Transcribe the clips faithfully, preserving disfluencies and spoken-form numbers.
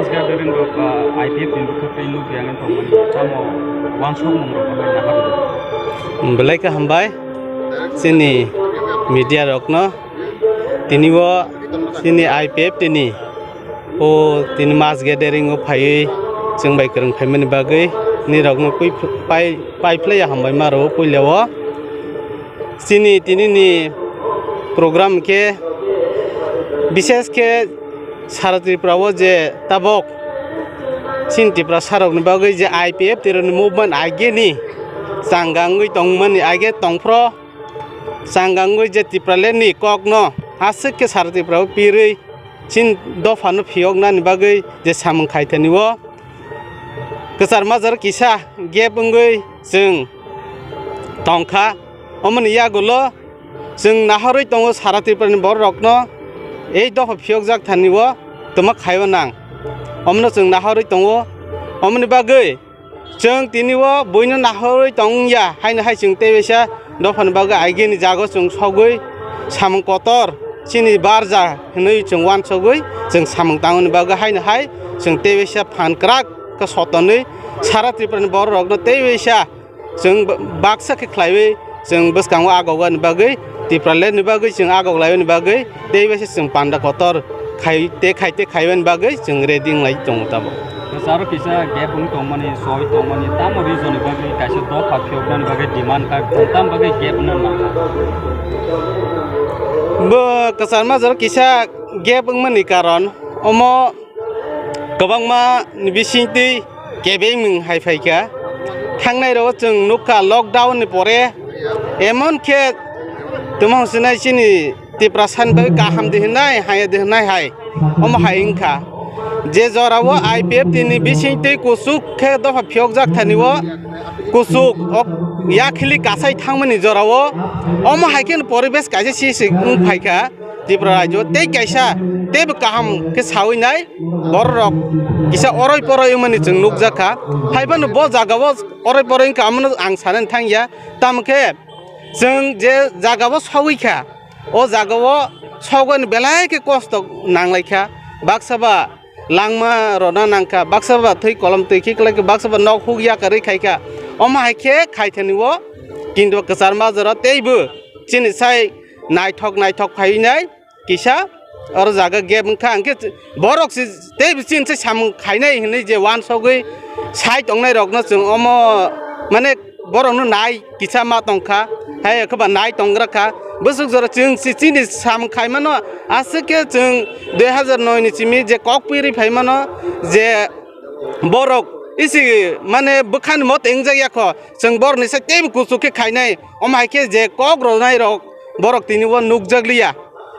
Gathering rok, ah, I P F ni bwkhak tei nukya wngwi tongmani tamo wansukmung rok bai nahar rw. Belai khe hambai chini media rokno tini o chini I P F tini o tini mass gathering o phaiwi chwng bai kwrwng phaimani bagwi nirokno pui-, pai-, pai phlaiya hambai ma rwo puila o. Chini tini ni program khe bishesh khe sara Tripura o je tabok chini Tiprasa rokni bagwi je I P F T rokni movement ageni changa wngwi tongmani age tongphro changa wngwi je Tipraland ni kokno aswk khe sara Tripura o pirwi chini dophano phiyoknani bagwi je samung khaithani o kwchar majaro kisa gap wngwi chwng tongkha. Omoni yagulo chwng nahorwi tongo sara Tripurani bororokno ei dopha phiyokjak thani o twma khaiwi nang. Omono chwng nahorwi tongo. Omoni bagwi chwng tini o buino nahorwi tongya haino hai chwng tei waisa dophani bagwi agini jago chwng sogwi samung kotor chini barja hwnwi chwng wansogwi chwng samung tangmani bagwi haino hai chwng tei waisa phan kwrak khe sotonwi sara Tripurani bororokno tei waisa chwng baksa khe khlaiwi chwng bwskango agogani bagwi Tipraland ni bagwi chwng agok laimani bagwi tei waisa chwng panda kotor khai tei khai tei khaimani bagwi chwng ready wnglai tongo tabok. Kwcharo kisa gap wng tongmani, soi tongmani, tamo region ni bagwi kaisa dopha phiyoknani bagwi demand kha, tamo bagwi gap wngna nang. Bo kwchar majaro kisa gap wngmani karon omo kwbangma ni bisingtwi kebengmung hai phaikha. Thangnai rogo chwng nukha lockdown ni pore emon khe tamo hwnsinai chini Tiprasa ni bagwi kaham di hwnai, haya di hwnai hai. Omo hai wngkha. Je jorao I P F T ni bisingtwi kuchuk khe dopha phiyokjak thani o kuchuk ok yakhili kasai thangmani jorao omo hai khe poribesh kaisa si si wng phaikha Tripura rajyo tei kaisa teibo kaham khe sawi nai bororok kisa oroi poroi wngmani chwng nukjakha. Haiphano bo jagao oroi poroi wngkha amono ang sanani thangya. Tamo khe chwng je jagao sogwi kha, o jagao sogwini belai khe kosto nanglaikha. Baksa ba langma rwna nangkha, baksa ba thwi kolom twi khiklaikha, baksa ba nok huk yakarwi khaikha. Omo hai khe khaithani o kintu kwchar majaro teibo chini sai naithok naithok phaiwi nai kisa oro jaga gap wngkha. Hwnkhe borok se teibo chini sai samung khainai hinwi je wansogwi sai tongnai rokno chwng omo mane borokno nai kisa ma tongkha, hai khe ba nai tongra kha. Bwswk jora chwng si chini samung khaimano aswk khe chwng dui hazar noi ni simi je kok piri phaimano je borok isi mane bwkhani mote wngjakya kho, chwng borokni sai teibo kuchuk khe khainai. Omo hai khe je kok rwnai rok borok tini o nukjakliya.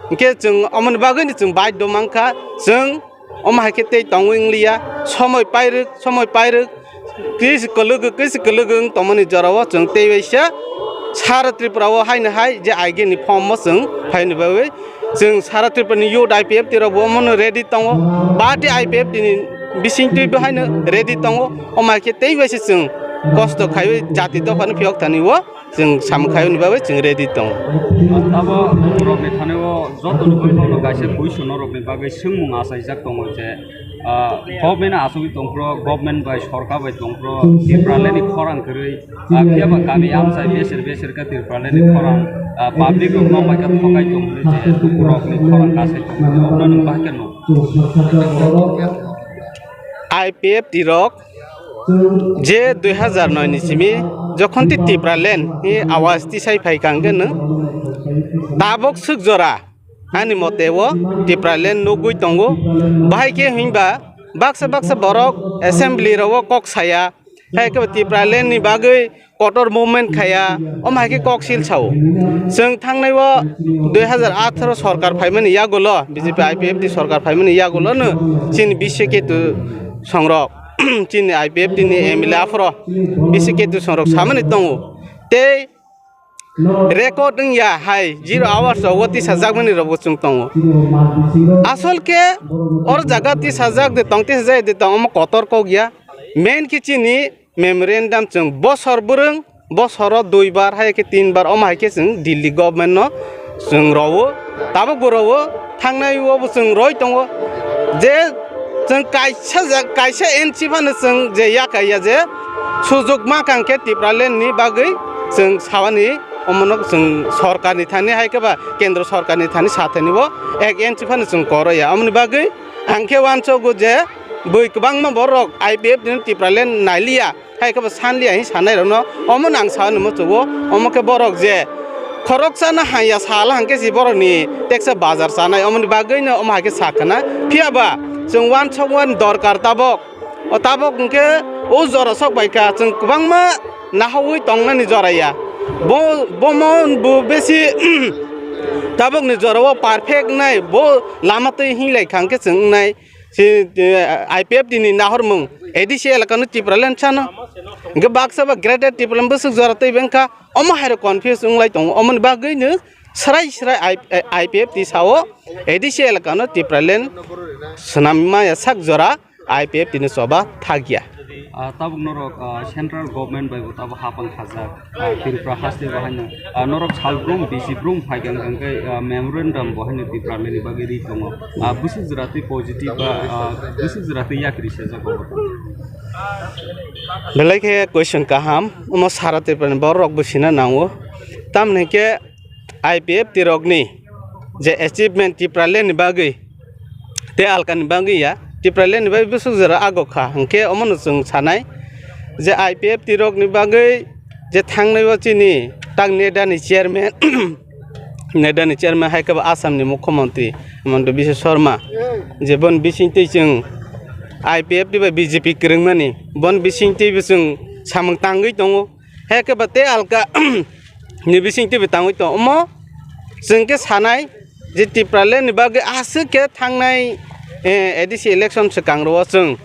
Hwnkhe chwng omoni bagwino chwng baidho mankha, chwng omo hai khe tei tongwi wngliya, somoi pairwk, somoi pairwk, kisi kwlwgwk, kisi kwlwgwk wng tongmani jorao chwng tei waisa sara Tripura o haino hai je agini form o chwng phaini bagwi chwng sara Tripura ni youth I P F T rok bo omono ready tongo, party I P F T ni bisingtwi bo haino ready tongo, omo hai khe tei waisa chwng kosto khaiwi jati dophano phiyok thani o. Chwng samung khaiyoni bagwi chwng ready tongo. Abo rokni thani o joto ni bukhukno kaisa question rokni bagwi swngmung achaijak tongo je, ah, government asugwi tongphro, government bai sorkar bai tongphro, Tipraland ni khorang kwrwi, ah, phiya ba kami amchai beser beser khe Tipraland ni khorang, ah, public rok nokbai khe thokai tong hwnwi je lukurokni khorang kasai tong hwnwi, obono nwng bahai khe nuk. I P F T rok je dui hazar noi ni simi jokhon ti Tipraland ni awas tisai phai kang khe no tabok swk jora ani mote o Tipraland nugwi tongo. Bahai khe hinba baksa baksa borok assembly rok o kok saya, hai khe Tipraland ni bagwi kotor movement khaya, omo hai khe kok sil sao. Chwng thangnai o dui hazar atharo sorkar phaimani yagulo, B J P I P F T sorkar phaimani yagulo no chini Biswa Ketu songrok, chini I P F T ni M L A aphro Biswa Ketu songrok samani tongo. Tei record wngya hai zero hours o tisajakmani rokbo chwng tongo. Asol khe or jaga tisajak de tong, tisajak de tong, omo kotor kok ya. Main khe chini memorandum chwng bosor bwrwng, bosoro dui bar hai khe tin bar, omo hai khe chwng Delhi government no chwng rowo, tabuk bo rowo, thangnai o bo chwng roi tongo je Chwng kaisa ja-, kaisa N C phano chwng je yakaiya je sujok ma kang khe Tipraland ni bagwi chwng sawani omono chwng sorkar ni thani hai khe ba kendro sorkar ni thani sathani bo ek N C phano chwng koroya. Omoni bagwi ang khe uansogo je bui kwbangma borok I P F ni Tipraland nailiya. Hai khe bo sanliya hing sanai rokno omo nang sao ni muchungo, omo khe borok je khoroksa no haiya sala hang khe si borok ni teksa bazar chanai, omoni bagwi no omo hai khe sa khna. Phiya ba chwng uansok uan dorkar tabok, o tabok hwnkhe o jora sok bai kha chwng kwbangma nahawi tongnani jora ya. Bo, bomo bo besi tabok ni jora o perfect nai, bo lama twi hing lai kha hwnkhe chwng wngnai. Si, eh, I P F T ni nahormung A D C elakano Tipraland sano. Hingke baksa ba Greater Tipraland bwswk jora twi bengkha, omo hairo confuse wnglai tongo. Omoni bagwino srai srai I-, I P F T sao A D C elakano Tipraland swnamya sak jora I P F T ni choba thakya. Ah, tabuk norok, ah, central government bai bo tabuk hapang khajak. Ah, Tripura haste bo haino, ah, norok salbrum, bisi brum phai khe wngkha khe, ah, memorandum bo haino Tipraland ni bagwi ri tongo. Ah, bwswk jora twi positive ba, ah, bwswk jora twi yakri sejak bo. Belai khe question kaham, omo sara Tripura ni borok rok bo sina nango. Tamni khe I P F T rokni je achievement Tipraland ni bagwi, tei alkani bagwi ya, Tipraland ni bagwi bwswk jora ago kha, hwnkhe omono chwng sanai je I P F T rokni bagwi je thangnai o chini tak NEDA ni chairman, NEDA ni chairman hai khe bo Assam ni mukhyamantri Himanta Biswa Sarma, je boni bisingtwi chwng I P F T bai B J P kwrwngmani, boni bisingtwi bo chwng samung tangwi tongo, hai khe bo tei alka ni bisingtwi bo tangwi tongo. Omo chwng khe sanai, je Tipraland ni bagwi aswk khe thangnai, eh, A D C election swkang ro o chwng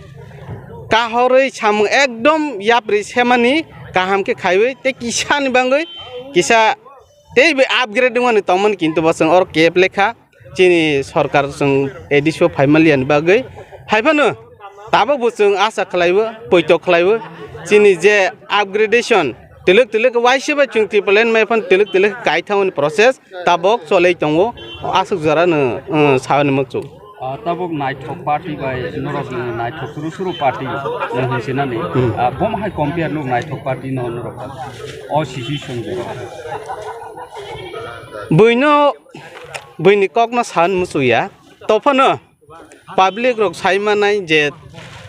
kahorwi samung ekdom yapri semani kaham khe khaiwi tei kisa ni bagwi kisa tei be upgrade wngmani tongmani, kintu bo chwng oro kep lekha chini sorkar chwng A D C o phaimaliya ni bagwi hai phano tabuk bo chwng asa khlaiwi poito khlaiwi chini je upgradation twlwk twlwk waisa bai chwng Tipraland mai phano twlwk twlwk kaithangmani process tabok cholei tongo, aswk jora no, uh, sauni muchung. Ah, tabok naithok party bai norok ni naithok suru suru party no hinsinani. Hmm. Ah, bom hai compare nuk naithok party no norok o situation jora. Buino, buini kok no sauni muchung ya. Tophano public rok sai manai je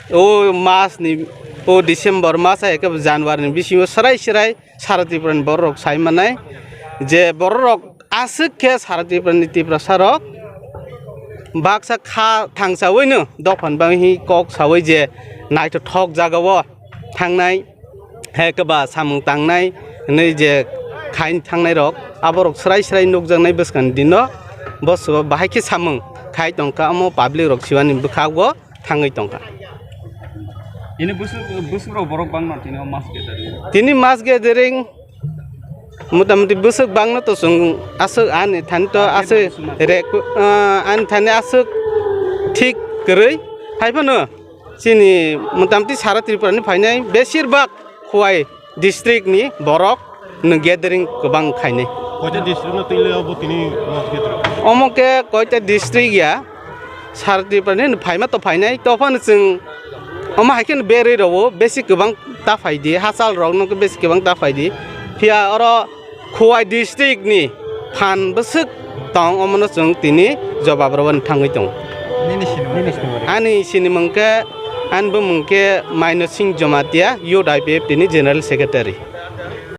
o mas ni, o December mas hai khe January ni bisingo srai srai sara Tripura ni borok rok sai manai je borok rok aswk khe sara Tripura ni Tiprasa rok baksa kha thangsawi no dophan bangwi kok sawi je naithothok jaga o thangnai, hai khe ba samung tangnai hinwi je khain thangnai rok, aborok srai srai nukjaknai bwskang dino bo bahai khe samung khai tongkha, omo public rok siwani bwkhago thangwi tongkha. Ini bwswk, bwswk rok borok bangma tini o mass gathering? Tini mass gathering motamuti bwswk bangno to chwng aswk ani thani to aswk rek, ah, ani thani aswk thik kwrwi. Hai phano chini motamuti sara Tripura ni phainai besir bak Khowai district ni borok no gathering kwbang khainai. Koita district no twi le obo tini mass gathering? Omo khe koita district ya, sara Tripura ni phaima to phainai, to phano chwng omo hai khe berwi rwo besi kwbang ta phai di, hachal rok no besi kwbang ta phai di. Phiya oro Khowai district ni phan bwswk tong, omono chwng tini jobab rwbani thangwi tongo. Nini sinimung? Ani sinimung khe, ani bumung khe Maino Singh Jamatia, Youth I P F T ni General Secretary.